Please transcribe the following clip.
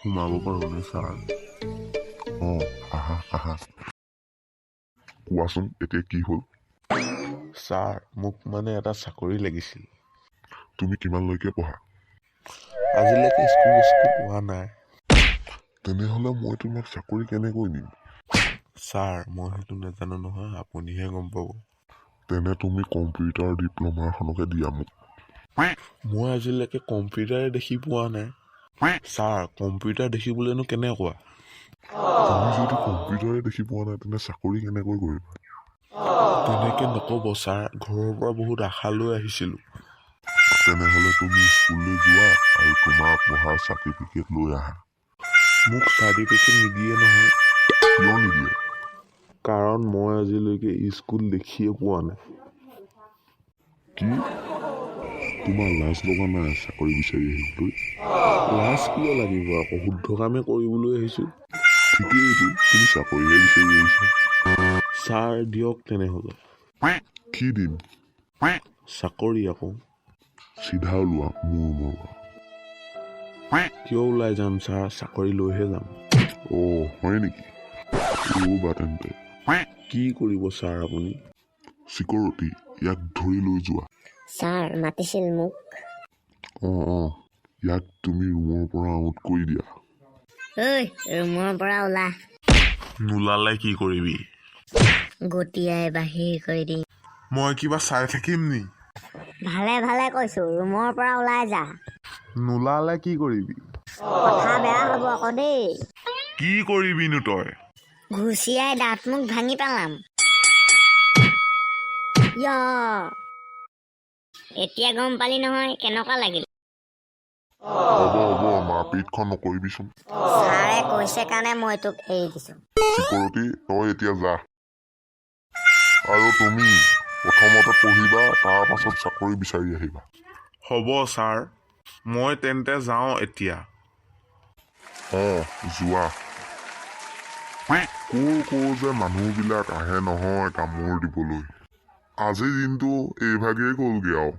সোমাব পাৰোঁনে ছাৰ? অঁ, আহা আহা। কোৱাচোন এতিয়া কি হ'ল? ছাৰ, মোক মানে এটা চাকৰি লাগিছিল। তুমি কিমানলৈকে পঢ়া? আজিলৈকে স্কুল স্কুল পোৱা নাই। তেনেহ'লে মই তোমাক চাকৰি কেনেকৈ দিম? ছাৰ, মই সেইটো নাজানো নহয়, আপুনিহে গম পাব। তেনে তুমি কম্পিউটাৰ ডিপ্ল'মা এখনকে দিয়া মোক। মই আজিলৈকে কম্পিউটাৰে দেখি পোৱা নাই ছাৰ। কম্পিউটাৰ দেখিবলৈনো কেনেকুৱা? তুমি যদি কম্পিউটাৰে দেখি পোৱা নাই, তেনে চাকৰি কেনেকৈ কৰিবা? তেনেকে নক'ব ছাৰ, ঘৰৰ পৰা বহুত আশা লৈ আহিছিলোঁ। তেনেহ'লে তুমি স্কুললৈ যোৱা আৰু তোমাৰ পঢ়াৰ চাৰ্টিফিকেট লৈ আহা। মোক চাৰ্টিফিকেট নিদিয়ে নহয়। কিয় নিদিয়ে? কাৰণ মই আজিলৈকে স্কুল দেখিয়ে পোৱা নাই। কি? তোমাৰ লাজ লগা নাই চাকৰি বিচাৰি আহিবলৈ? লাজ কিয় লাগিব আকৌ, শুদ্ধ কামে কৰিবলৈ আহিছোঁ। ঠিকেইতো, তুমি চাকৰিহে বিচাৰি আহিছা। ছাৰ, দিয়ক তেনেহ'লে। কি দিম? চাকৰি আকৌ। চিধা ওলোৱা মোৰ ৰুমৰ পৰা। কিয় ওলাই যাম ছাৰ, চাকৰি লৈহে যাম। অ' হয় নেকি? ৰ'বা তেন্তে। কি কৰিব ছাৰ আপুনি? চিকৰটি, ইয়াক ধৰি লৈ যোৱা। ছাৰ, মাতিছিল মোক? অঁ অঁ, ইয়াক তুমি ৰুমৰ পৰা আউট কৰি দিয়া। ঐ, ৰুমৰ পৰা ওলা। নোলালে কি কৰিবি? গতিয়াই বাহিৰ কৰি দিম। মই কিবা চাই থাকিম নি? ভালে ভালে কৈছো, ৰুমৰ পৰা ওলাই যা। নোলালে কি কৰিবি? কথা বেয়া হ'ব আকৌ দেই। কি কৰিবিনো তই? ঘুচিয়াই দাঁত মুখ ভাঙি পেলাম। য়, এতিয়া গম পালি নহয় কেনেকুৱা লাগিল? হ'ব হ'ব, মাৰপিটখন নকৰিবিচোন। ছাৰে কৈছে কাৰণে মই তোক এৰি দিছো। চিকৰটি, তই এতিয়া যা। আৰু তুমি প্ৰথমতে পঢ়িবা, তাৰ পাছত চাকৰি বিচাৰি আহিবা। হ'ব ছাৰ, মই তেন্তে যাওঁ এতিয়া। অঁ, যোৱা। ক'ৰ ক'ৰ যে মানুহবিলাক আহে নহয় কামোৰ দিবলৈ। আজিৰ দিনটো এইভাগেই গ'লগৈ আৰু।